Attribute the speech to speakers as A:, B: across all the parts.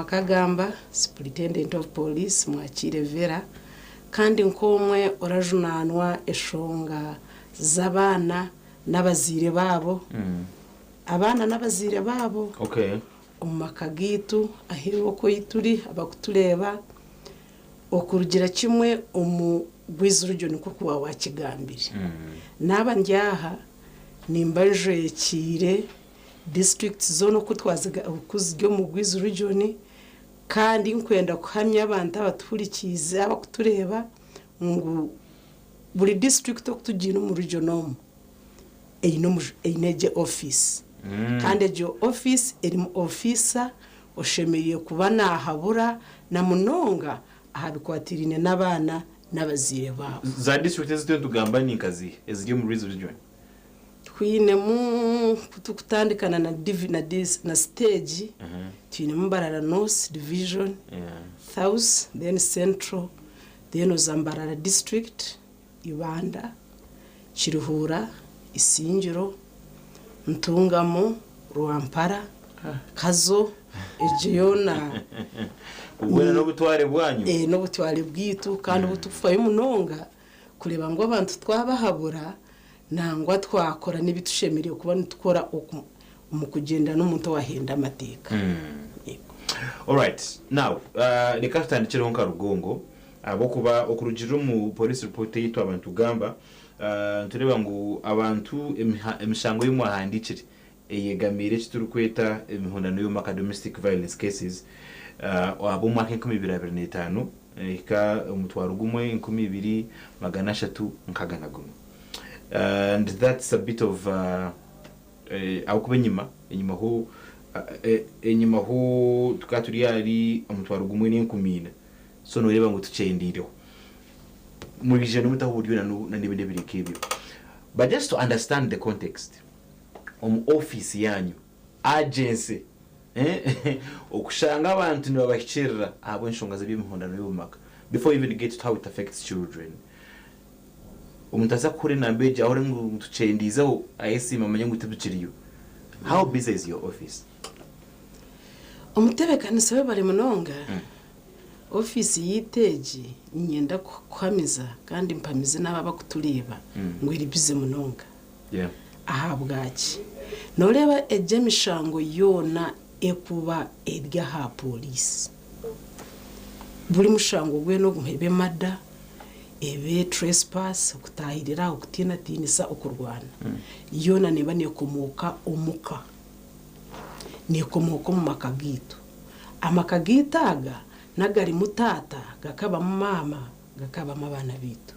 A: Mwakagamba, Superintendent of Police Mwakiire Vera kandi nk'omwe orajunaanwa eshonga z'abaana n'abazaire baabo, abaana n'abazaire baabo omu maka gaitu ahu oku ahu turi abakutureeba okurugira kimwe omu Rwizi Region nk'oku waaba waakigambire. Naaba ndi aha nimba njwekiire disiturikiti zoona oku ziri omu Rwizi Region kandi nkwenda kuhamya abantu abatuhurikiize abakutureeba ngu buri disiturikiti oku tugiine omu region omu eine egyo ofiisi kandi egyo ofiisi erimu ofiisa oshemereire kuba naahabura na munonga aha bikwatiraine n'abaana n'abazaire baabo.
B: Za disiturikiti ezi turiyo nitugamba ni nka ziiha eziri omu Rwizi Region?
A: Twinemu ku turikutandikana na divi na dis na siteegi, twinemu Mbarara North Division, South, then Central, then oza Mbarara District, Ibanda, Kiruhura, Isingiro, Ntungamo, Rwampara, Kazo, egyo yoona
B: Bwena n'obutware bwanyu?
A: N'obutware bwaitu kandi obu turikufayo munonga kureeba ngu abantu twabahabura nangwa twakora n'ebi tushemereire kuba nitukora omu kugyenda n'omuntu owahenda amateeka. Yego.
B: Alright, now reka tutandikireho nka Rugongo ahabw'okuba okurugiirira omu police report ei twaba nitugamba nitureeba ngu abantu emishango ei mwahandiikire eyegamiire eki turikweta emihondano y'omu maka, domestic violence cases, ahabw'omwaka 2025 ehika 1000 2361 and that's a bit of ahabw'okuba enyima enyima ho enyima ho tukaba turi ahari 14,000 so noreeba ngu tukyendiireho. Mwije nimutaho oburyo na n'ebindi ebiri nk'ebyo but just to understand the context. omu ofiisi yaanyu, agency, okushanga abantu nibabahikirira ahabw'enshonga z'eby'emihondano y'omu maka before you even get to how it affects children. Omuntu aza kuhurira enamba egyo ahurire ngu tukyendiizeho ayesiime amanye ngu tibikiriyo. How busy is your office?
A: Omutebeekanisa webare munonga. Ofiisi yaitu egi niinyenda kukuhamiza kandi mpamize n'abo abakutureeba ngu eri busy munonga. Ahabwaki? Nooreeba egyo emishango yoona ekuba eri aha pooriisi. Buri mushango gwena ogu ebe mada, ebe trespass, okutaahirira, okutiinatiinisa, okurwana, yoona neeba neekomooka omuka. Neekomooka omu maka gaitu. Amaka gaitu aga n'agarimu taata, gakabamu maama, gakabamu abaana baitu.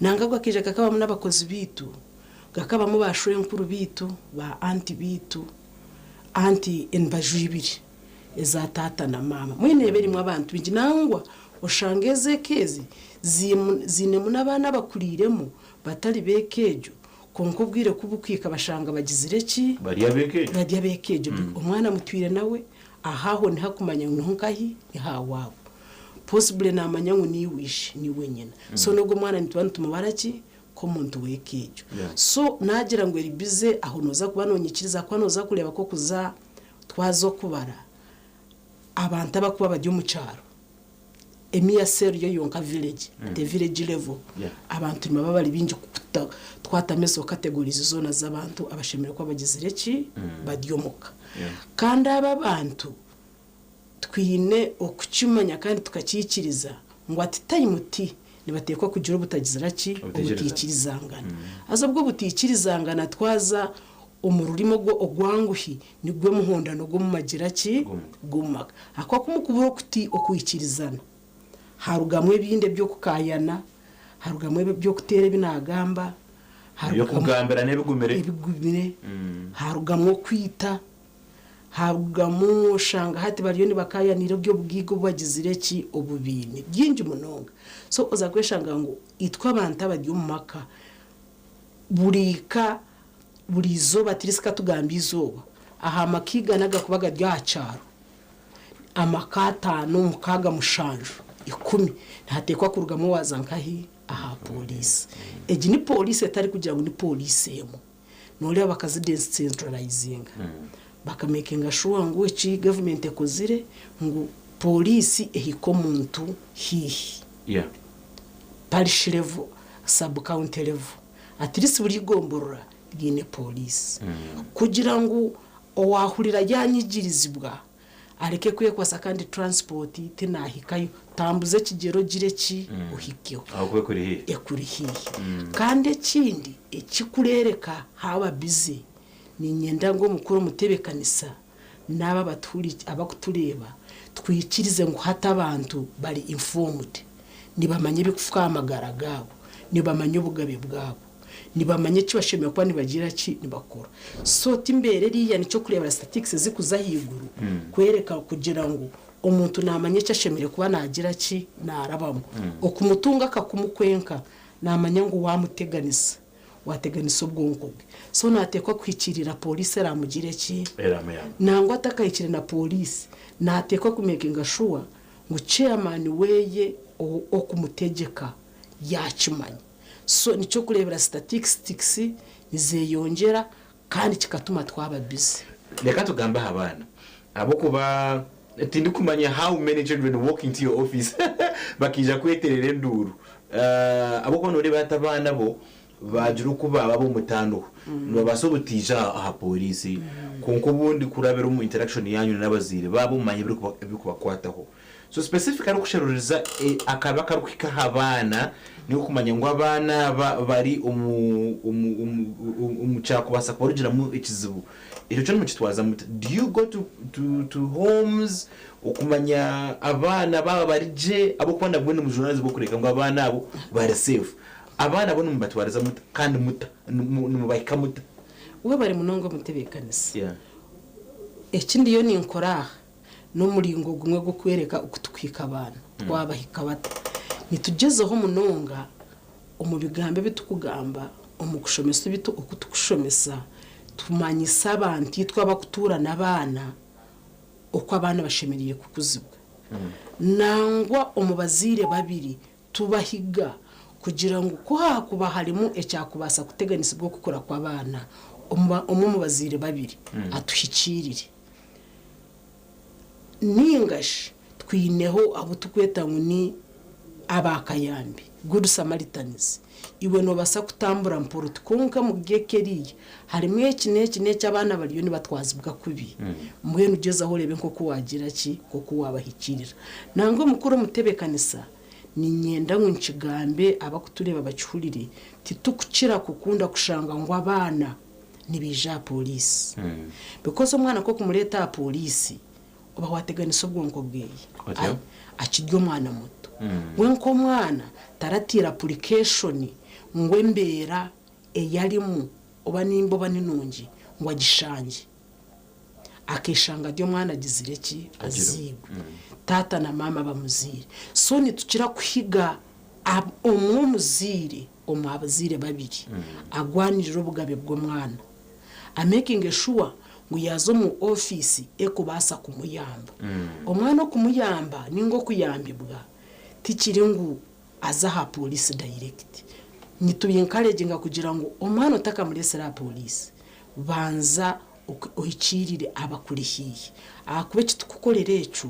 A: Nangwa gakaija gakabamu n'abakozi baitu, gakabamu ba shwenkuru baitu, ba anti baitu, anti embaju ibiri eza taata na maama. Mbwenu eba erimu abantu baingi. Nangwa oshanga ezo eka ezi ziinemu n'abaana abakuriiremu batari b'eka egyo, kwonka obwire ku burikuhika bashanga bagizire ki?
B: Bari ab'eka egyo.
A: Bari ab'eka egyo. Omwana mutwire nawe, aho aho niho akumanya ngu niho nkahi? Niho awaabo. Possibly namanya ngu niiwe ishe, niiwe nyina. So n'ogwo omwana nituba nitumubara ki? Nk'omuntu w'eka egyo. So naagira ngu eri busy aho nooza kuba noonyikiriza ahakuba nooza kureeba ku okuza twaza okubara abantu abarikuba bari omu kyaro, emiya cell yo yonka village, at a village level, abantu nibaba bari baingi twatamu ezo categories zoona z'abantu abashemereire kuba bagizire ki? Bari omuka. Kandi abo abantu Twine okukimanya kandi tukakiikiriza ngu at time ti nibateekwa kugira obutagizira ki? Obutaikirizangana. Haza obwo obutaikirizangana twaza omu rurimi ogwo ogwanguhi nigwo muhondano gw'omu magira ki? G'omu maka. Ahakuba ku mukubura okuti okwikirizana harugamu ebindi eby'okukaayana, harugamu eby'okuteera ebi naagamba, harugamu
B: Eby'okugambirana ebigumire.
A: Ebigumire, harugamu okwita. Harugamu oshanga hati bariyo nibakayanira eby'obugaiga obu bagizire ki? Obu baine. Bingi munonga. So oza kweshanga ngu itwe abantu abari omu maka buri ka buri izooba at least katugambye izooba, aha maka igana agakuba gari aha kyaro, amaka ataano, mukaaga, mushanju, ikumi, nihateekwa kurugamu owaaza nkahi? Aha pooriisi. Egi ni pooriisi etarikugira ngu ni pooriisi emwe. Nooreeba bakazidecentralizinga. Bakamekinga shuwa ngu eki gavumenti ekozire ngu pooriisi ehike omuntu haihi.
B: Yeah.
A: Parish level, sub county level, at least buri igomborora ryine pooriisi. Kugira ngu owaahurira yaanyigirizibwa areke kwekwasa kandi transport tinahikayo, tambuza ekigyere ogire ki ohikeho.
B: Ahabw'okuba ekuri haihi.
A: Ekuri haihi. Kandi ekindi ekikureereka haaba busy, niinyenda ngu omukuru omutebeekanisa n'abo abarikutureeba twikirize ngu hati abantu bari informed, nibamanya ebirikufa aha magara gaabo, nibamanya obugabe bwabo, nibamanya eki bashemereire kuba nibagira ki, nibakora. So ti mbeera eriya nikyo orikureebera statistics zirikuza ahaiguru kworeka kugira ngu omuntu naamanya eki ashemereire kuba naagira ki, naarabamu. Okumutunga akakumu kwenka naamanya ngu waamuteganisa. Waateganisa obwonko bwe. So naateekwa kuhikiirira pooriisi eraamugire ki?
B: Eramuyamba.
A: Nangwa atakahikire na pooriisi, naateekwa kumeekinga shuwa ngu chairman weye okumutegyeka yaakimanya. So nikyo orikureebera statistics nizeeyongyera kandi kikatuma twaba busy.
B: Reka tugambe aha baana ahabw'okuba tindikumanya how many children walk into your office bakaija kweterera enduuru. Ahabw'okuba nooreeba hati abaana bo baagira oku baaba ab'omutaano nibabaasa obutaija aha pooriisi kwonka obundi kurabira omu interaction yaanyu n'abazaire baabo mumanye ebirikubakwataho. So specifically okusheruriza akabi akarikuhika aha baana nikwo kumanya ngu abaana aba bari omu omu omu omu kyakubaasa kubarugiramu ekizibu. Ekyo kyo nimukitwaza muta? Do you go to to to homes okumanya abaana baaba bari gye ahabw'okuba nabwo nimujunaanizibwa okureeka ngu abaana abo bari safe. Abaana abo nimubatwariza muta kandi muta? Nimubahika muta?
A: Webare munonga omutebeekanisa.
B: Yeah.
A: Eki ndiyo ninkora aha N'omuringo gumwe gw'okworeka oku turikuhika abaana. Twabahika bata? Nitugyezaho munonga omu bigambo ebi turikugamba, omu kushomesa ebi oku turikushomesa, tumanyise abantu itwe abarikutuura n'abaana oku abaana bashemereire kukuzibwa. Nangwa omu bazaire babiri tubahiga kugira ngu ku haakuba harimu ekyakubaasa kuteganisibwa okukura kw'abaana, omwe omu bazaire babiri atuhikiirire. Nainga shi twineho abu turikweta ngu ni abaakayambi, Good Samaritans. Iwe noobaasa kutambura mpora oti, Kwonka omuri eka eriiya harimu eki n'eki n'eki abaana bariyo nibatwazibwa kubi. Mbwenu gyezaho oreebe nk'oku waagira ki, nk'oku waabahikiirira. Nangwa omukuru omutebeekanisa, niinyenda ngu nkigambe abarikutureeba bakihurire, titurikukira kukunda kushanga ngu abaana nibaija aha pooriisi. Because omwana ku orikumureeta aha pooriisi, oba waateganisa obwonko bweye.
B: Otyo?
A: Akiri omwana muto. We nk'omwana taratiire apurikeshoni ngu embeera ei arimu oba nimbi oba ni nungi ngu agishangye. Akeeshanga ari omwana agizire ki? Aziirwe. Taata na maama bamuziire. So nitukira kuhiga omwe omuzaire omu abazaire babiri agwanirire obugabe bw'omwana. Amekinge shuwa ngu yaaza omu ofiisi erikubaasa kumuyamba. Omwana okumuyamba ninga okuyambibwa tikiri ngu aze aha pooriisi dayirekiti. Nituinkareginga kugira ngu omwana otakamureetsire aha pooriisi, banza ohikiirire abakuri haihi. Ahakuba eki turikukorera ekyo,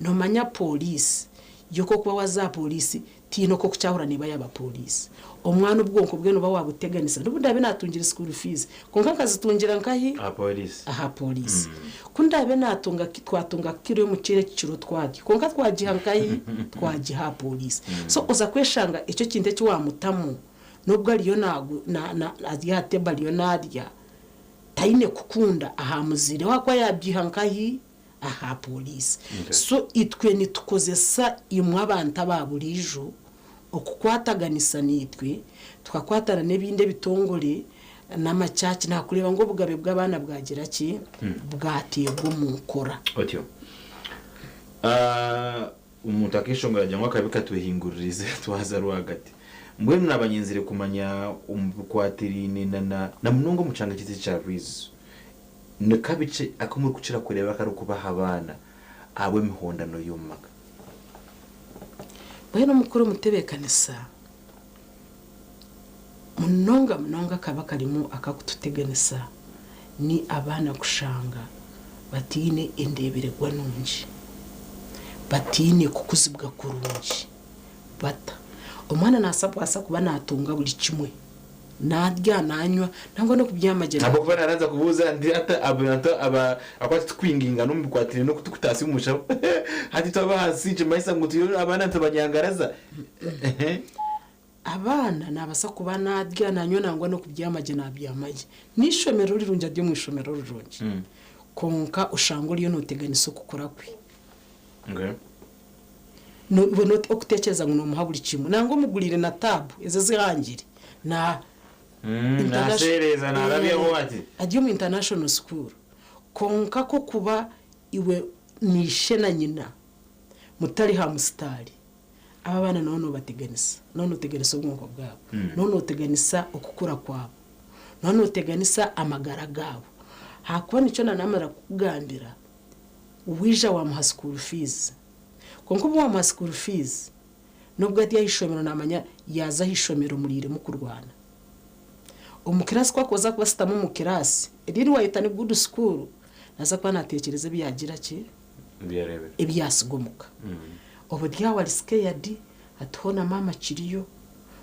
A: noomanya pooriisi yo ku orikuba waaza aha pooriisi Tihaine oku okukyahura neeba yaaba pooriisi. Omwana obwonko bwe nooba waabuteganisa. N'obu ndaabe naatungire school fees, kwonka nkazitungira nkahi?
B: Aha pooriisi.
A: Aha pooriisi. Ku ndaabe naatunga, twatunga kiro y'omuceeri eki kiro twarya, kwonka twagiha nkahi? Twagiha aha pooriisi. So oza kweshanga ekyo ekintu eki waamutamu, n'obu ariyo naagu, na, na, ari aha table ariyo naarya, taine kukunda aha muzaire we ahakuba yaabiiha nkahi? aha pooriisi. So itwe nitukozesa imwe abantu aba buriijo okukwataganisa naitwe, tukakwatana n'ebindi ebitongore n'amachachi nakureeba ngu obugabe bw'abaana bwagira ki? Bwateebwa omu nkora.
B: Otyo. Omuntu akeeshongora agira ngu akabi katwehinguririize twaza rwagati. Mbwenu naaba nyenzire kumanya omu bikwatiraine na na munonga omu kyanga kyaitu ekya Rwizi. Ni kabi ki aku murikukira kureeba akarikuba aha baana ahabw'emihondano y'omu maka?
A: Mbwenu omukuru omutebeekanisa, munonga munonga akabi akarimu akakututeganisa Ni abaana kushanga bataine endeeberegwa nungi, bataine kukuzibwa kurungi. Bata? Omwana naabaasa kuba naatunga buri kimwe, naarya, naanywa, nangwa n'okubyama gye.
B: Ahabw'okuba naaranza kubuuza nti hati abantu aba ahakuba titukwingingana omu bikwatiraine n'oku turikutaasya omu mushaho. Hati twaba ahansi nikimanyisa ngu turiyo abaana nitubanyangaraza?
A: Abaana naabaasa kuba naarya, naanywa nangwa n'okubyama gye naabyama gye. N'eishomero rirungi ari omu ishomero rirungi. Kwonka oshanga oriyo nooteganisa okukura kwe. Iwe okuteekyereza ngu noomuha buri kimwe. Nangwa omuguriire na taabu ezi ezihangire. Na
B: Naaseereeza naarabyaho ati.
A: Ari omu international school. Kwonka kw'okuba iwe na ishe na nyina mutari ha musitaari, Abo abaana nooba noobateganisa, nooba nooteganisa obwonko bwabo, nooba nooteganisa okukura kwabo, nooba nooteganisa amagara gaabo. Ahakuba nikyo naanamara kukugambira, waija waamuha school fees, kwonka obu waamuha school fees, n'obu ari aha ishomero naamanya yaaza aha ishomero muriiremu kurwana. Omu kiraasi ku arikuza kuba ashutami omu kiraasi, eri eri waayeta ni good school, naaza kuba naatekyereza ebi yaagira ki? Ebi yaatsiga omuka. Oburi aho ari scared ati hoona maama akiriyo,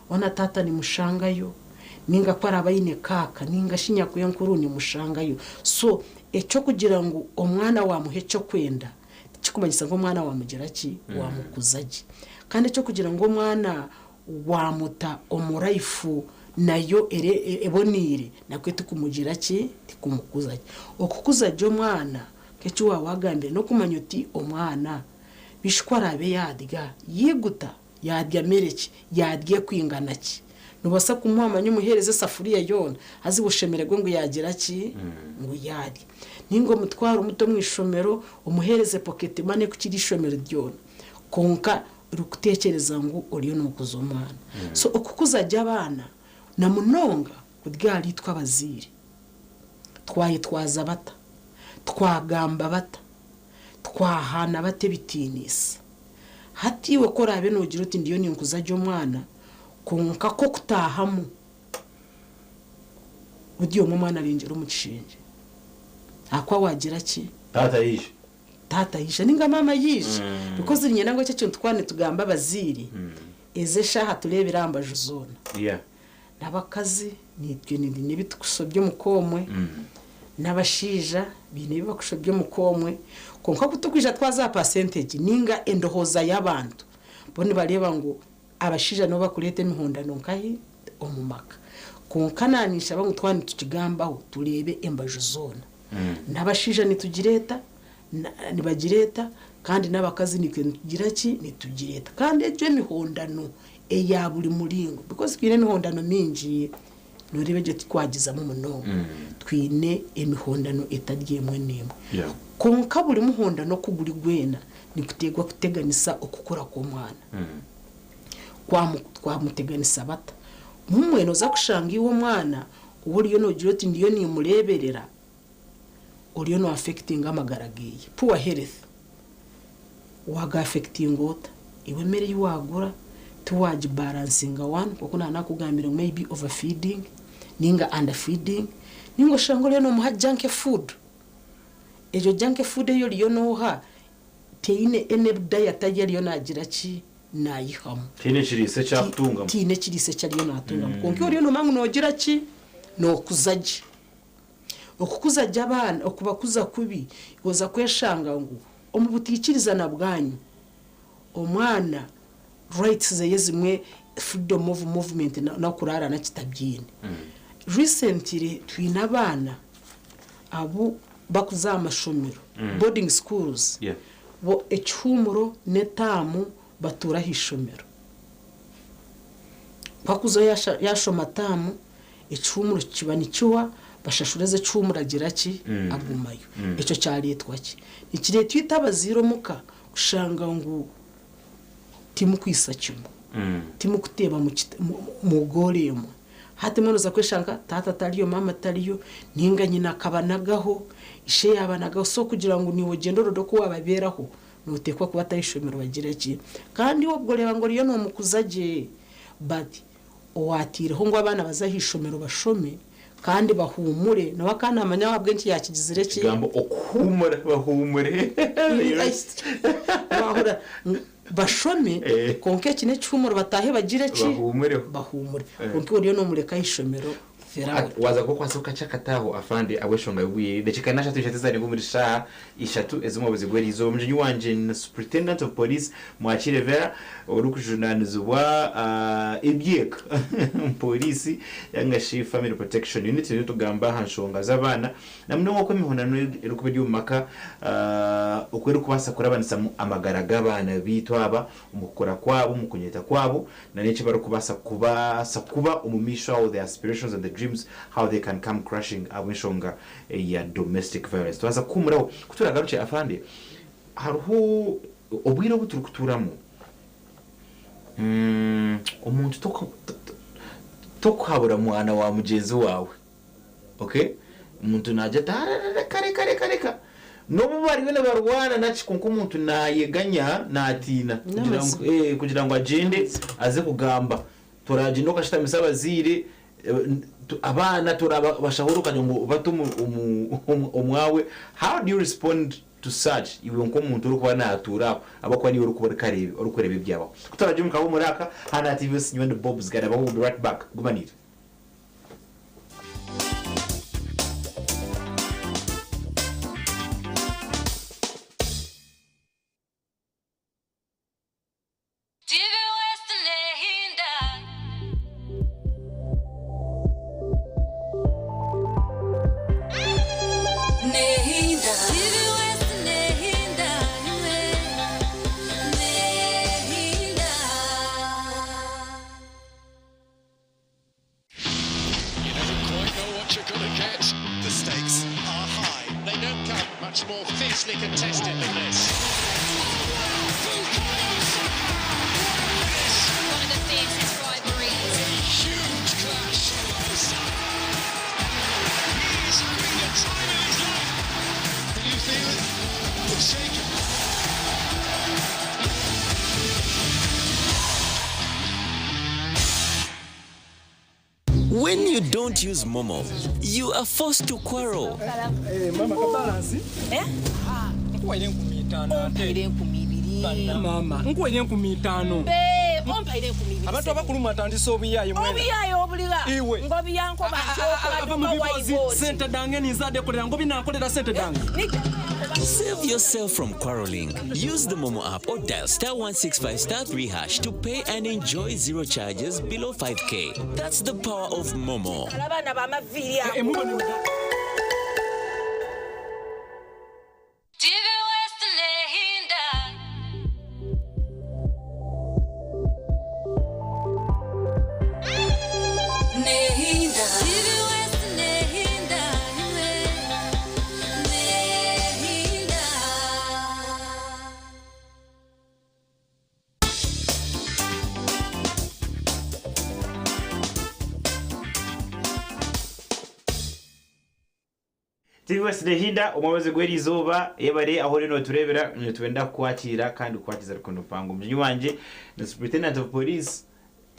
A: hoona taata nimushangayo, ninga ku araabe aine kaaka ninga shi nyakwenkuru nimushangayo. So eky'okugira ngu omwana waamuha eky'okwenda tikikumanyisa ngu omwana waamugira ki, waamukuza gye. Kandi eky'okugira ngu omwana waamuta omu life nayo eboneire nakwo tikumugira ki, tikumukuza gye. Okukuza gye omwana nk'eki waaba waagambire n'okumanya oti omwana Bishi ku araabe yaarya, yaiguta, yaarya mere ki, yaarya ekwingana ki? Noobaasa kumuha manya omuheereze esafuriya yoona, haza iwe oshemererwe ngu yaagira ki? Ngu yaarya. Nainga omutware omute omu ishomero, omuheereze pocket money ekukira eishomero ryona. Kwonka orikuteekyereza ngu oriyo nookuza omwana. So okukuza gye abaana, na munonga kuri ahariitwe abazaire, twayetwaza bata? Twagamba bata? Twahaana bata ebitiinisa? Hati iwe ku oraabe noogira oti ndiyo ninkuza gye omwana, kwonka ku okutaahamu buri omwe omwana arengyera omu kishengye. Ahakuba waagira ki?
B: Taata yaija.
A: Taata yaija nainga maama yaija. Because niinyenda ngu eki ekintu twaba nitugamba abazaire, ezi eshaaha tureebire aha mbaju zoona. N'abakazi naitwe baine ebi turikushobya omu ka omwe, n'abashaija baine ebi barikushobya omu ka omwe. Kwonka ku turikwija twaza aha percentage nainga endowooza y'abantu, bo nibareeba ngu abashaija nibo barikureeta emihondano nkahi? Omu maka. Kwonka naanye ninshaba ngu twaba nitukigambaho tureebe embaju zoona. N'abashaija nitugireeta, nibagireeta kandi n'abakazi naitwe nitugira ki? Nitugireeta. Kandi egyo emihondano eya buri muringo because twine emihondano mingi noreeba egyo titwagizamu munonga twine emihondano etari emwe n'emwe kwonka buri muhondano oku guri gwena niguteekwa kuteganisa okukura kw'omwana Twamuteganisa bata? Mumwe noza kushanga iwe omwana ou oriyo nogira oti ndiyo nimureeberera oriyo no affectinga amagara geye, poor health, waga affectinga ota? Iwe emere eyi wagura tiwagi balancinga one nkoku naba nakugambire ngu maybe over feeding ninga under feeding ninga oshange oriyo nomuha junk food, egyo junk food eyi oriyo noha teine any diet eyi ariyo nagira ki nayihamu.
B: Tihaine ekiriisa eki arikutungamu.
A: Tihaine ekiriisa eki ariyo natungamu kwonka iwe oriyo nomanya ngu nogira ki nokuza gye. Okukuza gye abaana, okubakuza kubi, oza kweshanga ngu omu butaikirizana bwanyu, omwana rights ze ezimwe freedom of movement n'okuraara nakitabyine. Recently twine abaana abu bakuza aha mashomero, boarding schools, bo ekihuumuro n'etaamu batuura aha ishomero. Ku akuzayo yaashoma taamu, Ekihuumuro kiba nikihwa, bashashura ezi ekihuumuro agira ki? Agumayo. Ekyo kyareetwa ki? Nikireetwa itwe abazaire omuka kushanga ngu timukwitsa kimwe, timukuteeba mu goolo emwe. Hati mbwenu oza kweshanga taata tariyo, maama tariyo, nainga nyina akabanagaho, ishe yaabanagaho, so kugira ngu naiwe ogyende orore oku waababeeraho, nooteekwa kubata aha ishomero bagire ki? Kandi iwe obwo oreeba ngu oriyo noomukuza gye but Owaataireho ngu abaana baze aha ishomero bashome Kandi bahuumure. Nawe akaba naamanya ahabw'enki yaakigizire ki?
B: Ekigambo okuhuumura, bahuumure. They rest.
A: Waahurira ngu bashome,
B: Eh.
A: kwonka eki n'ekihuumuro bataahe bagire ki?
B: Bahuumureho.
A: Bahuumure.
B: Eh.
A: Kwonka iwe oriyo noomureka aha ishomero, Firauni.
B: Waaza kuba okwatsa kakye akataaho afande ahabw'enshonga y'obwire. Edakiika n'ashatu ishatu ezaarengwa omuri shaaha ishatu ez'omwabuzi gw'eriizooba. Omugyenyi wangye ni Superintendent of Police Mwakire Vera orikujunaanizibwa eby'eka omu pooriisi nainga shi Family Protection Unit. Turiyo nitugamba aha nshonga z'abaana na munonga oku emihondano erikuba eri omu maka oku erikubaasa kurabanisamu amagara g'abaana baitu aba omu kukura kwabo, omu kunyeeta kwabo na n'eki barikubaasa kubaasa kuba omu maisho aho, their aspirations and the dreams how they can come crashing ahabw'enshonga ya domestic violence. Twaza kuhuumuraho, ku turagarukye afande, hariho obwire obu turikutuuramu, omuntu tokuhabura mwana wa mugyenzi waawe. Okay omuntu nagira ati arara reka reka reka reka nobu bariyo nibarwana naki kwonka omuntu nayeganya natiina kugira ngu eh kugira ngu agyende aze kugamba toragyenda okashutamisa abazaire abaana torabashahura okagira ngu obate omu omwawe how do you respond to such iwe nk'omuntu orikuba natuura aho ahabw'okuba niiwe orikuba orikareeba orikureeba ebyabaho kutoragye omu kahuumuro aka hanu aha TV nyowe ndi Bobs Gadabaho will be right back guma naitwe.
C: TV West Nehinda. Nehinda. TV West Nehinda. Nehinda.
D: You never quite know what you're going to get.
E: The stakes are high.
D: They don't come much more fiercely contested than this.
C: One of the fiercest rivalries.
D: A huge clash. He is having the time of his life. Can you feel it? It's shaking.
F: When you don't use Momo, you are forced to quarrel.
G: Mama kabalansi nkuwaire 50 ate
H: 2000.
G: Mama nkuwaire 50.
H: Ompaire 2000.
G: Abantu abakulu mwatandise obuyayi mwena.
H: Obuyayi obuliga
G: Iwe.
H: Ngobiyankoba
G: Ava mu bibozi sente dange ninzadde kolera ngo binankolera sente dange.
F: Save yourself from quarreling. Use the Momo app or dial star 165 star 3 hash to pay and enjoy zero charges below 5K. That's the power of Momo.
H: Abaana bamaviiri ago.
G: Emubone.
C: TV West Nehinda. Nehinda. TV West Nehinda. Nehinda.
B: TV West Nehinda omwabazi gw'erizooba yebare aho rero notureebera nitwenda kukwakira kandi kukwakiza rukundo mpango. Omugyenyi wangye ni Superintendent of Police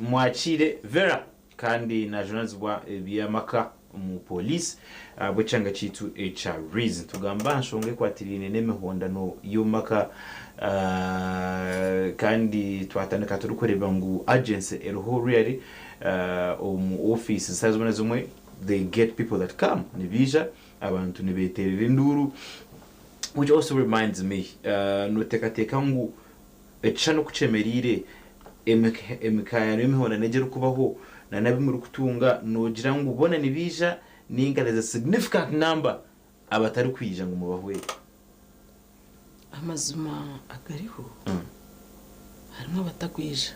B: Mwakire Vera kandi najunanizibwa eby'amaka omu police bw'ekyanga kyaitu ekya Reason. Nitugamba aha nshonga ekwatiraine n'emihondano y'omu maka kandi twatandika turikureeba ngu agency eriho really omu ofiisi zitari zimwe na zimwe they get people that come nibaija abantu nibeeterera enduuru which also reminds me noteekateeka ngu ekishushani oku kyemereire emikaayano y'emihondano egi erikubaho na n'abu murikutunga noogira ngu boona nibaija ninga there's a significant number abatarikwija ngu mubahwere.
A: Amazima agariho harimu abatakwija.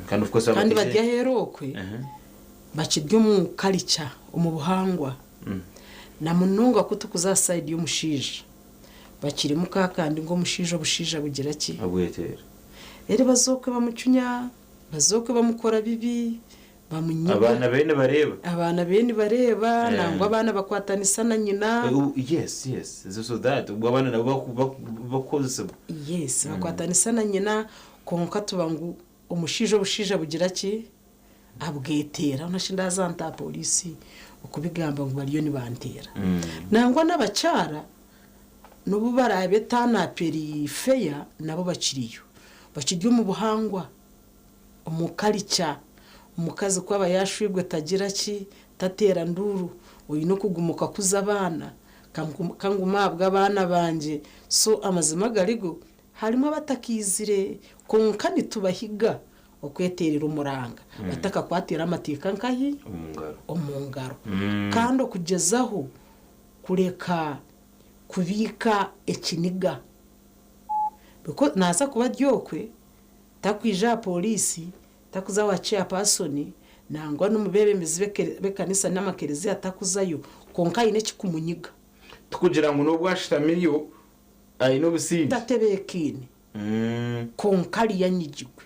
B: Kandi of course
A: Kandi
B: abatije-
A: bari aheeru okwe bakiri omu karica omu buhangwa na munonga ku turikuza aha sayidi y'omushaija bakirimu kakandi ngu omushaija obushaija bugira ki?
B: Abweteera.
A: Reero bazooke bamucunya, bazooke bamukora bibi, bamunyiga.
B: Abaana be nibareeba.
A: Abaana be nibareeba nangwa abaana bakwatanisa na nyina.
B: Yes, yes. So, so that ubwo abaana nabo bakukozesibwa.
A: Yes, bakwatanisa na nyina kwonka tuba ngu omushaija obushaija bugira ki? Abweteera. Hoona shi ndaza nta polisi. okubigamba ngu bariyo nibanteera. Nangwa n'abakyara n'obu baraabe turn-up eri fair nabo bakiriyo. Bakiri omu buhangwa, omu culture. Omukazi ku aba yaashwirwe tagira ki, tateera nduuru, oine okuguma okakuza abaana, ka ngume aha bw'abaana bangye. So amazima agarigo harimu abatakiizire kwonka nitubahiga okweteerera omuranga batakakwatira amateeka nkahi? Omu ngaro. Kandi okugyezaho kureka kubiika ekiniga. Because naaza kuba ari okwe, takwija aha pooriisi, takuza owa chairperson, nangwa n'omu beebembezi b'ekanisa n'amakereziya takuzayo, kwonka aine ekikumunyiga.
B: Tikugira ngu n'obu ashutamiyo aine obusingye.
A: Tatebeekaine. Kwonka ariyo anyigirwe.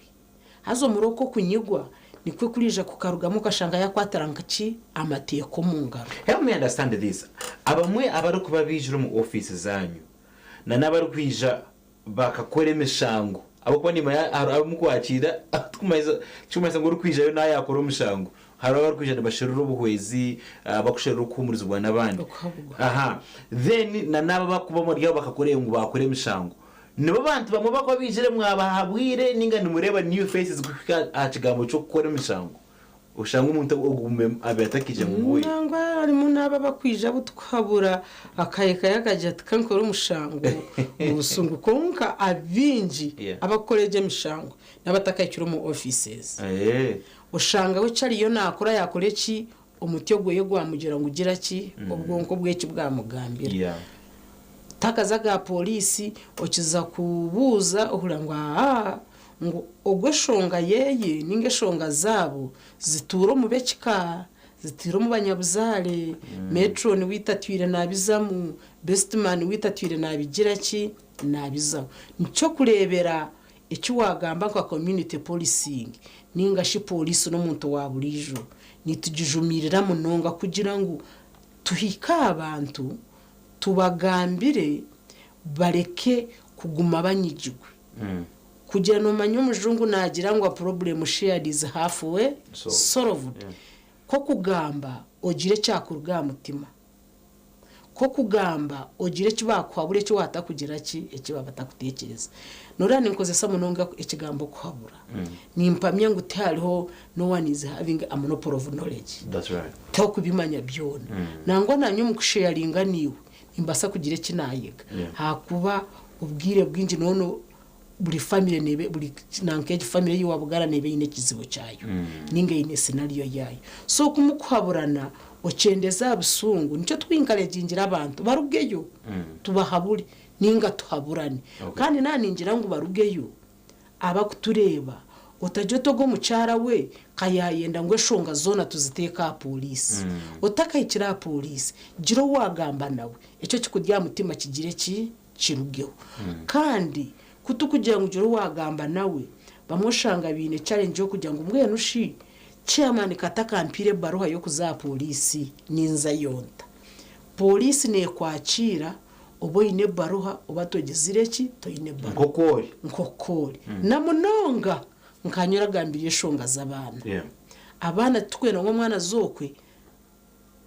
A: Haza omuri okwo okunyigwa nikwo kuriija kukarugamu okashanga yaakwatira nka ki? Amateeka omu ngaro.
B: Help me understand this, abamwe abarikuba baijire omu ofiisi zaanyu na n'abarikwija bakakora emishango ahabw'okuba nimanya hariho abu mukwakiira tikumanyisa ngu orikwijayo nawe yaakora omushango. Hariho abarikwija nibasherura obuhwezi, abakusherura okuhuumurizibwa n'abandi. Aha. Then na n'abo abarikuba omuri abo bakakora ngu baakora emishango. Nibo bantu bamwe abarikuba baijire mwabahabwire ninga nimureeba new faces kuhika aha kigambo ky'okukora emishango? Oshange omuntu ogume abaire atakiija ngu ngwoye.
A: Nangwa harimu n'abo abakwija abu tukuhabura akahikayo akagira ati kankore omushango omu busungu kwonka abaingi abakukora egyo emishango n'abatakahikire omu offices. Oshanga we eki ariyo naakora yaakora eki omuti ogweye gwamugira ngu gira ki obwonko bwe eki bwamugambira. Takaza aga pooriisi okiza kubuuza ohurira ngu aa ngu ogwo eshonga yeye ninga eshonga zaabo zituura omu b'ekika, zituura omu banyabuzaare, metroni waitu atwire naabizamu, bestimani waitu atwire naabigira ki, naabizaho. Nikyo kureebera Eki waagamba nka community policing ninga shi pooriisi n'omuntu wa buriijo, nitugijumiirira munonga kugira ngu tuhike aha bantu tubagambire bareke kuguma banyigirwe. Kugira noomanya omujungu naagira ngu a problem shared is half way solved. Kw'okugamba ogire ekyakuruga aha mutima. Nk'okugamba ogire eki baakuhabura eki waatakugira ki, eki baabatakuteekyereza. Nooreeba ninkozesa munonga ekigambo okuhabura. Nimpamya ngu tihariho no one is having a monopoly of knowledge.
B: That's right.
A: Tokubimanya byona. Nangwa naanye omu kusheyaringa naiwe, nimbaasa kugira eki naayega.
B: Yeah.
A: Ahakuba obwire bwingi nooba Buri famire neeba buri nanka egi famire ei waabugara neeba eine ekizibu kyayo ninga eine scenario yaayo. So ku mukuhaburana okyendeza aha busungu nikyo turi encouragingira abantu barugeyo tubahabure ninga tuhaburane. Kandi naaba ningira ngu barugeyo abakutureeba otagira oti ogu omukyara we ka yaayenda ngu eshonga zoona tuziteeke aha pooriisi. Otakahikire aha pooriisi gira ou waagamba nawe ekyo ekikuri aha mutima kigire ki? Kirugeho. Kandi ku turikugira ngu gira owaagamba nawe, bamwe oshanga baine challenge y'okugira ngu mbwenu shi chairman ka atakampiire ebaruha y'okuza aha pooriisi ninzayo nta? Pooriisi neekwakiira oba oine ebaruha oba togizire ki? Toine ebaruha.
B: Nk'oku ori.
A: Nk'oku ori. Na munonga nkaanye oragambire enshonga z'abaana. Abaana titurikwenda ngu omwana aze okwe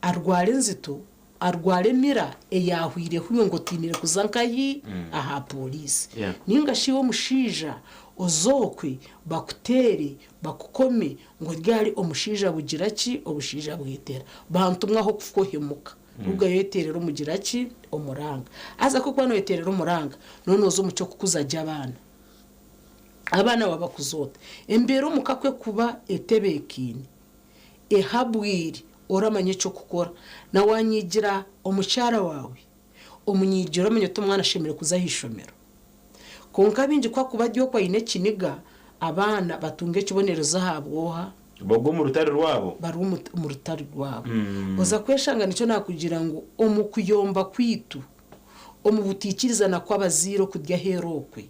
A: Arwara enzito, arwara emira eyaahwire hwiwe ngu otiinire kuza nkahi? Aha pooriisi. Nainga shi iwe omushaija oze okwe bakuteere, bakukome ngu ryari omushaija bugira ki? Obushaija bwetera. Bantumwe aho kufa ohemuka. Rugayo oyeteerere omugira ki? Omuranga. Haza ku orikuba nooyeteerera omuranga, nooba nooza omu ky'okukuza gye abaana. Abaana waabakuza ota? Embeera omuka ku erikuba etebeekaine, Ehabwire oramanya eky'okukora. Na wanyigira omukyara waawe, omunyigira omanya oti omwana ashemereire kuza aha ishomero. Kwonka abaingi ku akuba ari okwo aine ekiniga, abaana batunga ekibonerezo ahabw'oha?
B: Bagwa omu rutari rwabo.
A: Bari omu rutari rwabo. Oza kweshanga nikyo naakugira ngu omu kuyomba kwaitu, omu butaikirizana kw'abazaire okurya aheeru okwe,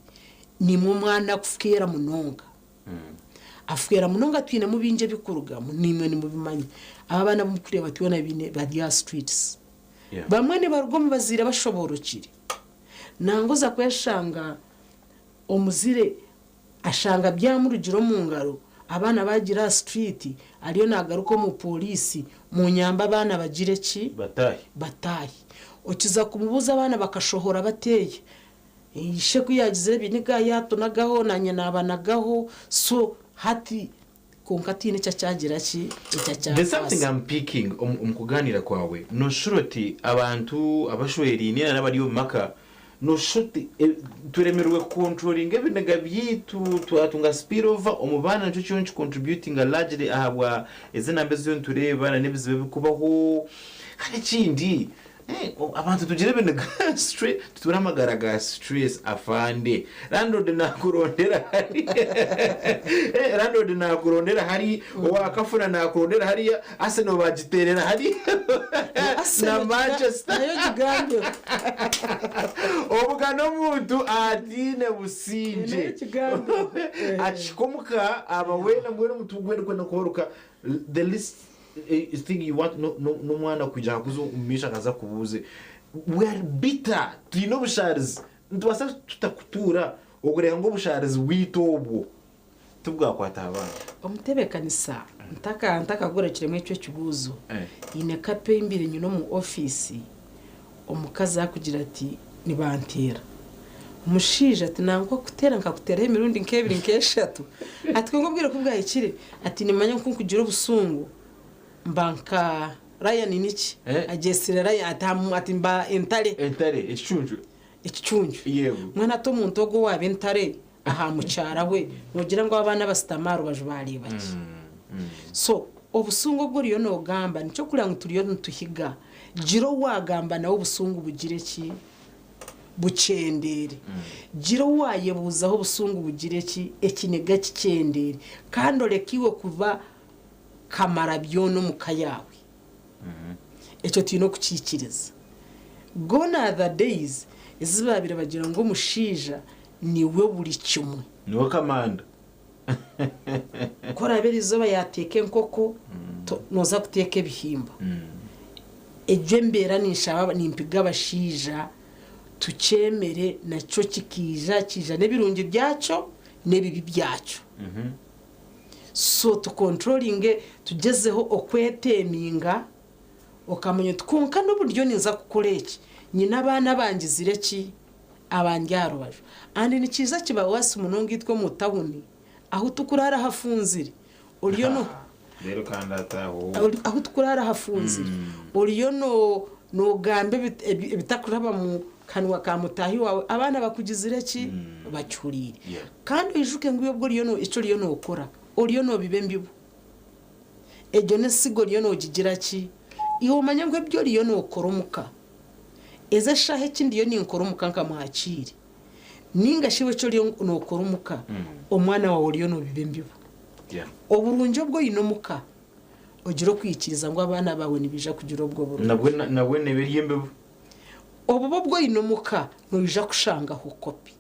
A: nimwo omwana akufeera munonga. Afwera munonga twinemu bingi ebikurugamu naimwe nimubimanya. Aba abaana abu mukureeba twena baine bari aha streets. Bamwe nibaruga omu bazaire bashoboorokire. Nangwa oza kweshanga omuzire ashanga byamurugire omu ngaro Abaana baagira aha street ariyo naagaruka omu pooriisi munyambe abaana bagire ki?
B: Bataahe.
A: Bataahe. Okiza kumubuuza abaana bakashohora bateeya. Ishe ku yaagizire ebiniga yaatunagaho naanye naabanagaho so hati kwonka tihaine eki akyagira ki? Eki
B: There's something
A: akyakwasa.
B: I'm picking omu omu kugaaniira kwawe. Nooshusha oti abantu abashweraine nari abari omu maka, nooshusha oti turemirwe kukontrolinga ebiniga byaitu twatunga spill over omu baana nikyo kiriyo nikicontributinga largely ahabwa ezi enamba ezi turiyo nitureeba na n'ebizibu ebirikubaho. Kandi ekindi, Abantu tugira ebiniga stress tuture amagara ga stress afande landlord nakurondera hari landlord nakurondera hari owa kafuna nakurondera hariya Arsenal bagiterera hari na Manchester
A: nayo gigambeho
B: obugana omuntu atiine busingye
A: Nayo kigambeho.
B: akihika omuka aba weena mbwenu omutu gwena kwenda kubaruka the least thing you want n'omwana kwija akakuza omu maisho akaza akubuuze we are bitter twine obushaarizi nitubaasa tuta kutuura okureka ngu obushaarizi bwaitu obwo tibwakwata aha baana.
A: Omutebeekanisa ntaka ntakagorekiremu ekyo ekibuuzo, haine kapo ei mbaire nyine omu ofiisi, omukazi arikugira ati nibanteera. Omushaija ati nangwa kukuteera nkakuteeraho emirundi nk'ebiri nk'eshatu. Ati kwonka obwire ku bwahikire, ati nimanya ku nkugira obusungu mba nka Lion niki? Agyetsire Lion ati ati mba entare.
B: Entare, ekicuncu.
A: Ekicuncu.
B: Yego.
A: Mbwenu hati omuntu ogwo owaaba entare aha mukyara we, noogira ngu abaana abashutami aha rubaju baareeba ki? So, obusungu obu oriyo noogamba nikyo kureba ngu turiyo nituhiga. Gira ou waagamba nawe obusungu bugire ki? Bukyendeere. Gira ou waayebuuzaho obusungu bugire ki? Ekiniga kikyendeere. Kandi oreke iwe kuba kamara byona omu ka yaawe. Ekyo twine okukiikiriza. Gone are the days ezi baabaire bagira ngu omushaija niwe buri kimwe.
B: Niwe kamanda.
A: Ku oraabe eriizooba yaateeka enkoko, nooza kuteeka ebihimba. Egyo embeera ninshaba nimpiga abashaija tukyemere nakyo kikaija, kiija n'ebirungi byakyo n'ebibi byakyo. So tu controllinge tugyezeho okweteeminga okamanya oti kwonka n'oburyo ninza kukora eki, nyine abaana abangizire ki? Abandi aha rubaju. And nikiija kiba worse munonga itwe omu tawuni ahu tukuraara hafunzire oriyo no
B: Reero kandi ataaha
A: ahu tukuraara hafunzire oriyo no nogamba ebitakuraba mu kanwa ka mutaahi waawe abaana bakugizire ki? Bakihuriire. Kandi oijuke ngu iwe obwo oriyo no eki oriyo nokora oriyo nobiba embibo. Egyo n'ensigo oriyo nogigira ki? Iwe omanye ngu ebi oriyo nokora omuka Ezi eshaaha eki ndiyo ninkora omuka nka mwakiire, ninga shi iwe eki oriyo nookora omuka, omwana waawe oriyo noobiba embibo. Oburungi obu oine omuka, ogire okwikiriza ngu abaana baawe nibaija kugira obwo burungi.
B: Nabwo neeba eri embibo.
A: Obubi obu oine omuka, noija kushangaho kopi.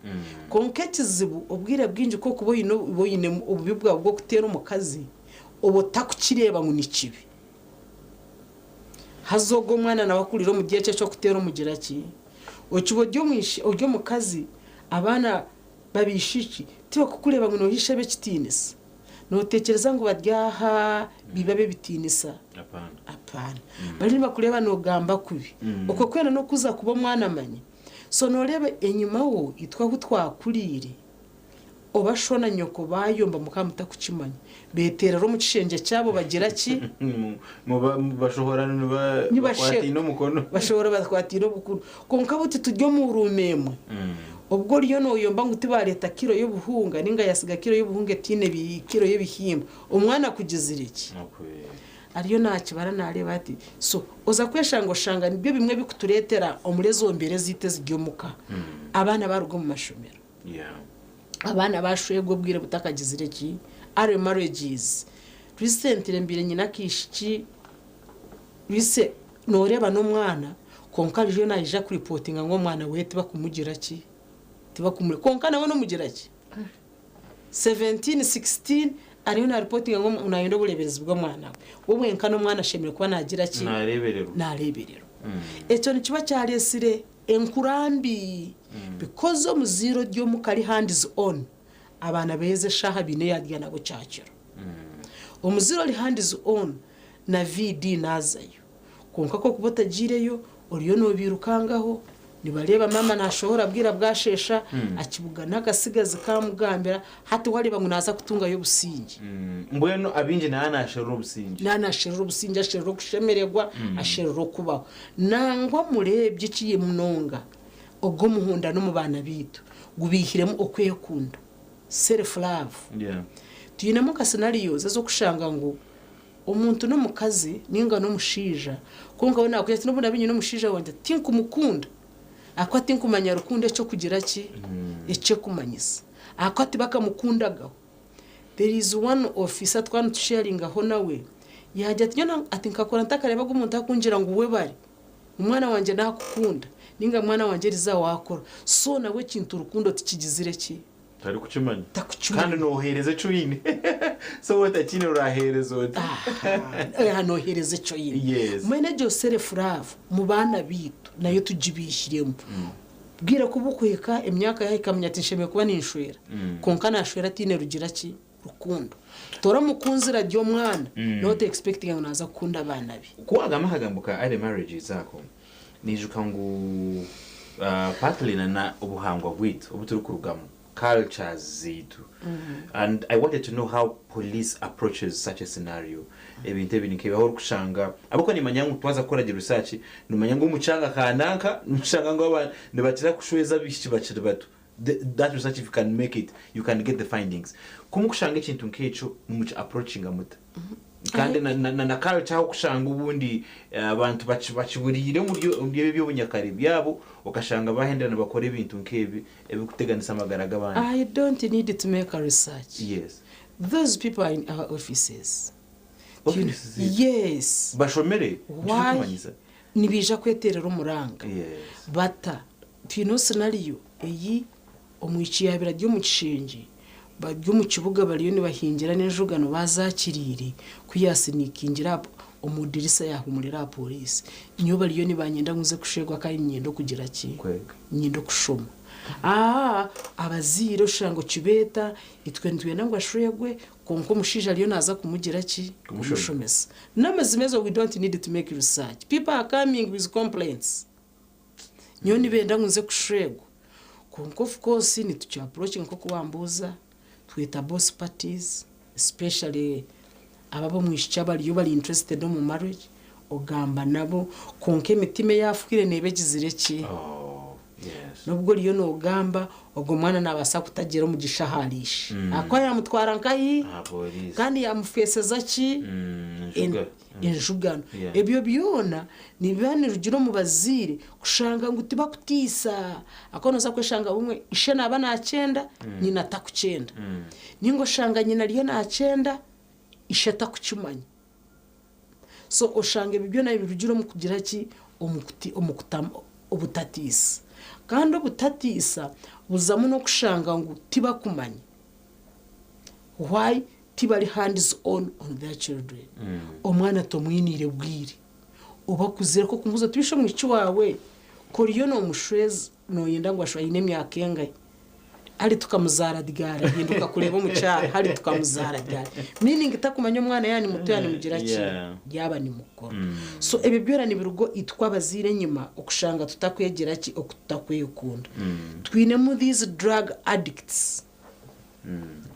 A: Kwonka ekizibu, obwire bwingi ku orikuba oine oine obubi bwawe bw'okuteera omukazi, oba otakukireeba ngu ni kibi. Haza ogwo omwana nawe akurira omuri ekyo eky'okuteera omugira ki? Okiba ori omwishi ori omukazi abaana b'abaishiki tibakukureeba ngu nooha ishebo ekitiinisa? Nooteekyereza ngu bari aha biiba b'ebitiinisa? Apaana. Bari nibakureeba noogamba kubi. Okwo kwena n'okuza kuba omwana manya. So nooreeba enyimaho itwe ahu twakuriire, Oba sho na nyoko baayomba mukaba mutakukimanya. Beeteerera omu kishengye kyabo bagira ki?
B: Bashohora bakwataine omukono.
A: Bashohora bakwataine obukono. Kwonka buti turi omu ruumu emwe. Obwo oriyo nooyomba ngu tibaareeta kiro y'obuhunga nainga yaatsiga kiro y'obuhunga etaine kiro y'ebihimba. Omwana akugizire ki? Ariyo naakibara naareeba ati, So oza kweshanga oshanga nibyo bimwe ebirikutureetera omuri ezo mbeera ezaitu eziri omuka. Abaana baaruga omu mashomero. Abaana bashwegwa obwire butakagizire ki? Early marriages. Recently mbaire nyine akaishiki rece noreeba n'omwana kwonka ariyo naija ku reportinga ngu omwana weye tibakumugira ki? Tibakumure kwonka nawe nomugira ki? 17, 16 ariyo na reportinga ngu nayenda obureberezi bw'omwana we. We wenka n'omwana ashemereire kuba nagira ki?
B: Narebererwa.
A: Narebererwa. Ekyo nikiba kyaresire Enkura mbi because omuzaire ori omuka ari hands on abaana beeze eshaaha baine yaarya nabo kyakiro. Omuzaire ori hands on na VD naazayo. Kwonka ku orikuba otagiireyo, oriyo noobiirukangaho, nibareeba maama naashohora bwira bwasheesha, akibugana akatsigazi kaamugambira, hati waareeba ngu naaza kutungayo obusingye.
B: Mbwenu abaingi naaba naasherura obusingye.
A: Naaba naasherura obusingye, asherura okushemererwa, asherura okubaho. Nangwa mureebye ekibi munonga, ogwo omuhundano omu baana baitu gubaihiremu okwekunda, self love. Twinemu nka scenarios ez'okushanga ngu Omuntu n'omukazi ninga n'omushaija kwonka we nakugira ati n'obu ndabe nyine omushaija wangye tinkumukunda ahakuba tinkumanya rukundo eky'okugira ki eky'ekumanyisa ahakuba tibakamukundagaho. There is one officer twaba nitusharingaho nawe yagira ati nyowe ati nkakura ntakarebaga omuntu akungira ngu webare omwana wangye nakukunda ninga mwana wangye eriza wakora so nawe ekintu rukundo tikigizire ki.
B: Tarikukimanya.
A: Takukimanya.
B: Kandi nooheereza eki oine. So waaba otakiine oraaheereza ota?
A: Aha, nooheereza eki oine.
B: Yes.
A: Mbwenu egyo self love mu baana baitu nayo tugibiihiremu. Bwire ku bukuhika, emyaka yaahika amanya ati nshemereire kuba ninshwera. Kwonka naashwera ataine rugira ki? Rukundo. Toora omukunzi rarya omwana, not expecting ngu naaza kukunda abaana be.
B: Ku waagamba akagambo ka early marriages ako, Naijuka ngu partly na na obuhangwa bwaitu obu turikurugamu, cultures zaitu and I wanted to know how police approaches such a scenario ebintu ebi nkebi ahu orikushanga ahabw'okuba nimanya ngu twaza kukora gye research nomanya ngu omu kyanga ka nanka noshanga ngu aba nibakira kushweza abaishiki bakiri bato that research if you can make it you can get the findings ku mukushanga ekintu nk'ekyo nimuki approachinga muta? Kandi na, na, na, na culture aho kushanga obundi eh, abantu baki- bakiburiire omuri omuri ebi eby'obunyakare byabo okashanga bahendera nibakora ebintu nk'ebi ebirikuteganisa amagara g'abandi.
A: I don't need to make a research.
B: Yes.
A: Those people are in our offices. Do you know-
B: Offices zaitu?
A: Yes.
B: Bashomere?
A: Why?
B: Nikirikumanyisa?
A: Nibaija kweterera omuranga.
B: Yes.
A: Bata? Twine scenario eyi Omwishiki yaabaire ari omu kishengye, bari omu kibuga bariyo nibahingira n'enjugano baazaakiriire, ku yaasiniikingire aha omu dirisa yaahumurira aha pooriisi. Nyowe bariyo nibanyenda ngu nze kushwerwa kandi niinyenda okugira ki?
B: Kwega.
A: Niinyenda okushoma. Aa, abazaire oshanga okibeeta, itwe nitwenda ngu ashwerwe, kwonka omushaija ariyo naaza kumugira ki?
B: Kumushomesa.
A: Kumushomesa. N'amazima ezo we don't need to make research. People are coming with complaints. Nyowe nibenda ngu nze kushwegwa kwonka of course nituki approachinga nk'oku wambuuza, tweta both parties especially abo ab'omwishiki abariyo bari interested omu marriage ogamba nabo kwonka emitima eyaafwire neeba egizire ki? N'obwo oriyo noogamba ogwo mwana naabaasa kutagira omugisha ahari ishe ahakuba yaamutwara nkahi? Kandi yaamufeeseza ki? Enjugano. Ebyo byona nibiba nirugira omu bazaire kushanga ngu tibakutiisa ahakuba nooza kweshanga bumwe ishe naaba naakyenda nyina atakukyenda ninga oshanga nyina ariyo naakyenda ishe atakukimanya. So oshanga ebyo byona nibirugire omu kugira ki? Omu obutatiisa. Kandi obutatiisa buzamu n'okushanga ngu tibakumanya. Why tibari hands on on their children? Omwana tomwiniire bwire. Oba akuzire nk'okumubuuza oti beitu omwishiki waawe ku oriyo noomushweza nooyenda ngu ashwe aine emyaka engahi? Hari tukamuzaara ryari? Ahinduka kureeba omukyara hari tukamuzaara ryari? Meaning takumanya omwana yaaba ni muto yaaba nimugira ki? Yaaba ni mukuru. So ebyo byona nibiruga itwe abazaire enyima okushanga tutakwegyera ki? Oku tutakwekunda. Twinemu these drug addicts.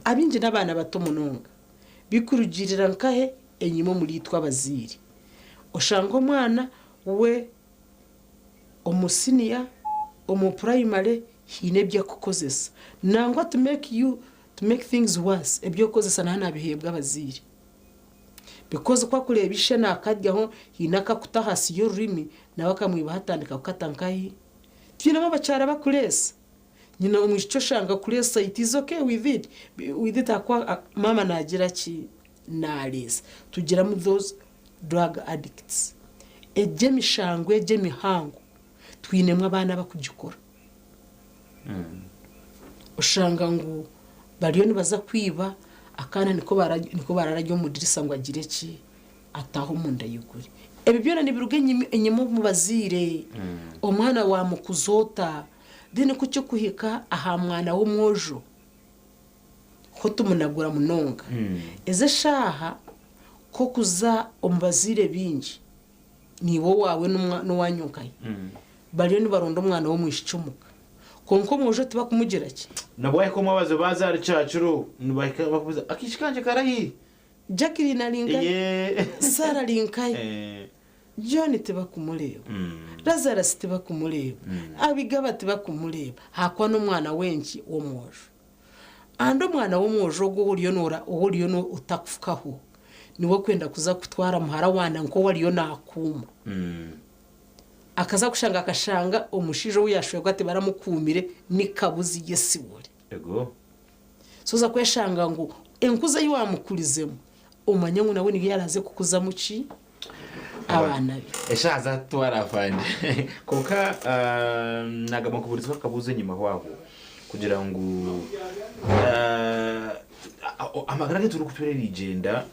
A: Abaingi n'abaana bato munonga. Bikurugiirira nkahe enyima omuri itwe abazaire. Oshanga omwana we omu siniya, omu purayimare haine ebi arikukozesa. Nangwa to make you, to make things worse, eby'okukozesa naaba naabiheebwa abazaire. Because ku arikureeba ishe naakaryaho haine akakuta ahansi y'orurimi, nawe akamwibaho atandika kukata nkahi? Twinemu abakyara abarikureesa. Nyina omwishiki oshanga akureesa it is okay with it, with it ahakuba maama naagira ki? Naareesa. Tugiramu those drug addicts. Egyo emishango egyo emihango twinemu abaana abakugikora. Oshanga ngu bariyo nibaza kwiba akaana niko niko barararya omu dirisa ngu agire ki? Ataahe omunda ayigure. Ebyo byona nibiruga enyima omu bazaire. Omwana waamukuza ota? Then ku kirikuhika aha mwana w'omwojo, ho tumunagura munonga. Ezi eshaaha. K'okuza omu bazaire baingi, niiwe owaawe n'owaanyu nkahi, bariyo nibaronda omwana w'omwishiki omuka. Kwonka omwojo tibakumugira ki?
B: Nabwo wahika omwabazi baaza ahari kyakiro nibahika bakubuuza, akaishiki kangye karahi?
A: Jacqueline ari nkahi? Sarah ari nkahi? John tibakumureeba, Lazarus tibakumureeba, Abigaba tibakumureeba, ahakuba n'omwana w'enki? W'omwojo. Andi omwana w'omwojo ogwo ou oriyo noora ou oriyo no otakufukaho, niwe okwenda kuza kutwara muhara waana nk'ou ariyo naakuuma. Akaza kushanga akashanga omushaija ou yaashwerwa tibaramukuumire ni kabuzi ye siwore.
B: Ego.
A: So oza kweshanga ngu enkuza ei waamukurizemu omanye ngu nawe niyo yaraaze kukuzamu ki? Abaana be.
B: Eshaaha zatutwara afande. Kwonka nagamba nkubuurizeho akabuuzo enyimaho aho kugira ngu amagara agu turikutuura erigyenda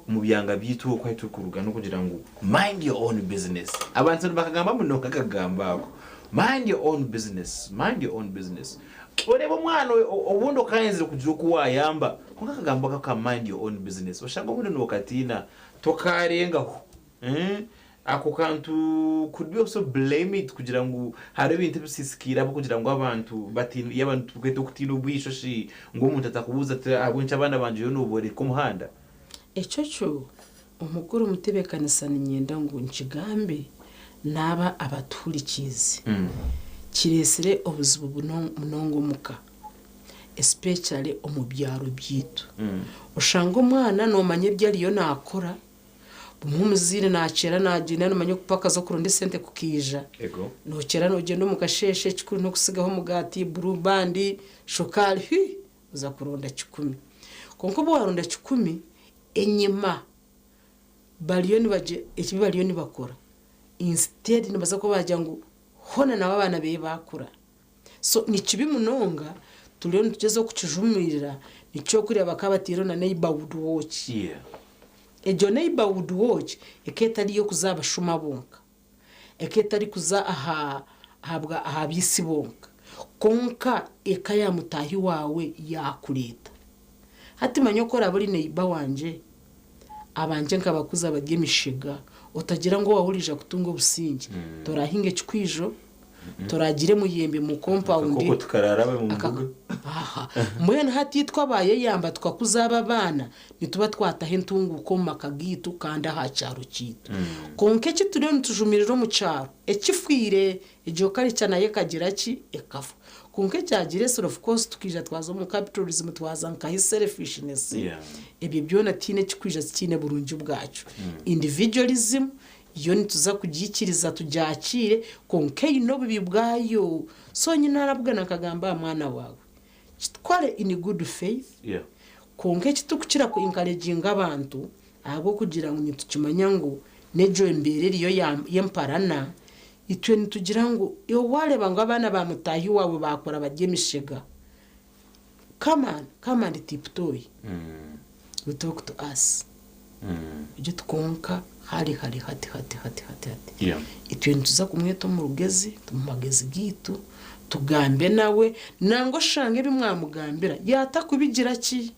B: omu byanga byaitu oku ahu turikuruga n'okugira ngu mind your own business. Abantu nibakagamba munonga akagambo ako mind your own business, mind your own business. Oreeba omwana obundi okaayenzire kugira oku waayamba kwonka akagambo ako aka mind your own business oshanga obundi nookatiina Tokaarengaho. Ako kantu could we also blame it kugira ngu hariho ebintu ebisiisikaire ahabw'okugira ngu abantu batiine yaaba nitubweta okutiina obwisho shi ngu omuntu atakubuuza ati ahabw'enki abaana bangye oriyo noobooreka omuhanda?
A: Ekyo kyo omukuru omutebeekanisa niinyenda ngu nkigambe n'aba abatuhurikiize. Kireetsire obuzibu munonga omuka. Especially omu byaro byaitu. Oshanga omwana nomanya ebi ariyo nakora, bumwe omuzaire nakyera nagyenda nomanya okupaka z'okuronda esente kukaija, nokyera nogyenda omu kasheeshe ekikuru n'okusigaho omugaati, blue band, shukaari hii oza kuronda kikumi. Kwonka obu waronda kikumi, enyima bariyo nibagye ebi bariyo nibakora instead nibaza kuba baagira ngu hoona nabo abaana beye baakura. So ni kibi munonga turiyo nitugyezaho kukijumirira nikyo orikureeba bakaba bataireho na neighbourhood watch. Egyo neighbourhood watch ekaba etari ey'okuza aha bashuma bonka, ekaba etarikuza aha ahabwa aha baitsi bonka, kwonka eka ya mutaahi waawe yaakureeta. Hati manya oku oraabe ori neighbour wangye, abangye nkabakuza bari emishega, otagira ngu owaawe oriija kutunga obusingye, toraahinga ekikwijo, Toragire muyembe mu compound.
B: Akakoko tukarara mu mbuga.
A: Aha. Mbwenu hati itwe abayeyamba tukakuza abo abaana nituba twataho entunguuka omu maka gaitu kandi aha kyaro kyaitu. Kwonka eki turiyo nitujumirira omu kyaro ekifwire, egyo culture nayo ekagira ki? Ekafa. Kwonka ekyagira esiri of course tukaija twaza omu capitalism twaza nkahi selfishness, ebyo byona tihaine ekikwija tikiine burungi bwakyo. Individualism Yo nituza kugiikiriza tugyakiire, kwonka eine obubi bwayo. So nyina arabugana akagamba aha mwana waawe, kitware in good faith, kwonka eki turikukira ku encouraginga abantu, ahabw'okugira ngu nitukimanya ngu n'egyo embeera eriyo y'emparana, itwe nitugira ngu iwe waareeba ngu abaana ba mutaahi waawe baakura bari emishega, come and, come and tiptoe, you talk to us. Ojye tukonka hari hari hati hati hati hati hati.
B: Yeah.
A: Itwe nituza kumweta omu rugezi, omu magezi gaitu, tugambe nawe, nangwa oshange ebi mwamugambira yaatakubigira ki?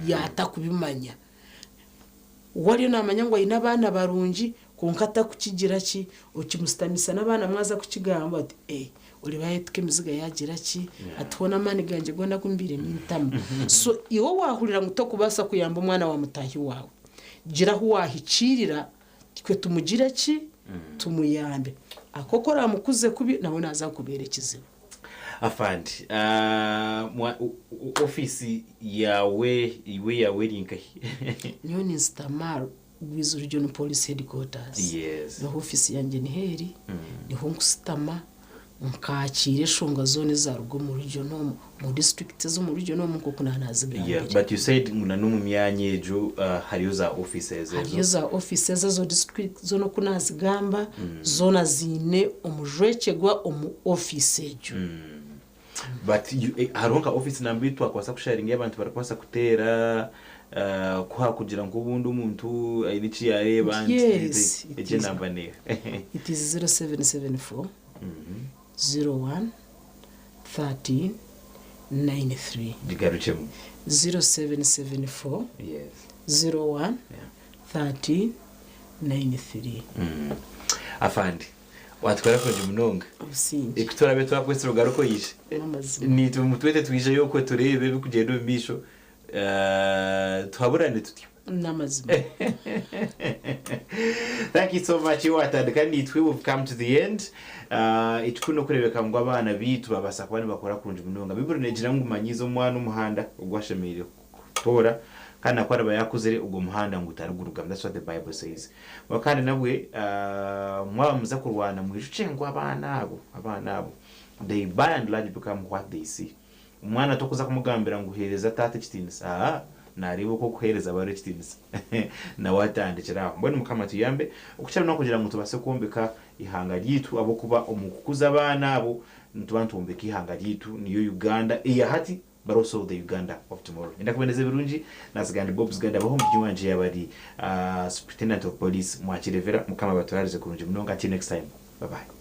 A: Yaatakubimanya. We ariyo naamanya ngu aine abaana barungi kwonka atakukigira ki, okimusitamisa n'abaana mwaza kukigamba oti ee oreebe yayetuka emiziga yaagira ki, ati hoona amaani gangye goona agu mbaire nintamu. So iwe waahurira ngu tokubaasa kuyamba omwana wa mutaahi waawe, gira ahu waahikiirira twe tumugire ki, tumuyambe. Ahabw'okuba ku oraamukuze kubi nawe naaza kukubeera ekizibu.
B: Afande, ofiisi yaawe iwe yaawe eri nkahi?
A: Nyowe ninsitama Rwizi Regional Police Headquarters.
B: Yes.
A: Niho ofiisi yangye niho eri, niho nkusitama nkakiira eshonga zoona ezaruga omu region omu, omu district ez'omu region omu nk'oku
B: Yeah,
A: naanazigambire.
B: but you said ngu na n'omu myanya egyo hariyo za offices ezo.
A: Hariyo za offices ezo district zoona oku naazigamba, zoona ziine omujwekyerwa omu office egyo.
B: But you, eh, hariho nka office namba ei twakubaasa kusharinga ei abantu barikubaasa kuteera ku haakugira nk'obundi omuntu aine eki yaareeba nti
A: Yes, it
B: egyo
A: is.
B: enamba neeha?
A: It is 0774 01 13 93.
B: Gigarukyemu.
A: 0774
B: Yes.
A: 01
B: Yeah.
A: 13 93.
B: Afande watukora kurungi munonga.
A: Obusingye.
B: Ku turabe twakwetsire ogaruke oije.
A: N'amazima.
B: Nitwe twete twijeyo okwe tureebe ebikugyenda omu maisho tuhaburane tutyo.
A: N'amazima.
B: Thank you so much. Iwatandika nitwe, we've come to the end. Ekikuru n'okureebeka ngu abaana baitu babaasa kuba nibakora kurungi munonga. Bibuli negira ngu manyiiza omwana omuhanda ogu ashemereire kutoora, kandi naku araba yakuzire ogwo muhanda ngu tarigurugamu. That's what the Bible says. Well, kandi nabwe mwaba muza kurwana mwijukye ngu abaana abo they by and large become what they see. Omwana tokuza kumugambira ngu heereza taata ekitiinisa, aa nareeba oku okuheereza bari ekitiinisa, nawe atandikira aho. Mbwenu Mukama tuyambe okukira n'okugira ngu tubaase kwombeka ihanga ryaitu, ahabw'okuba omu kukuza abaana abo nituba nitwombeka ihanga ryaitu, niyo Uganda eya hati but also the Uganda of tomorrow. Enda kubendeza ebirungi nasigandi Bob Ziganda abaho omukinyi wanje yabari Superintendent of Police Mwakirevera. Mukama abatwaririze kurungi munonga. Until next time, bye bye.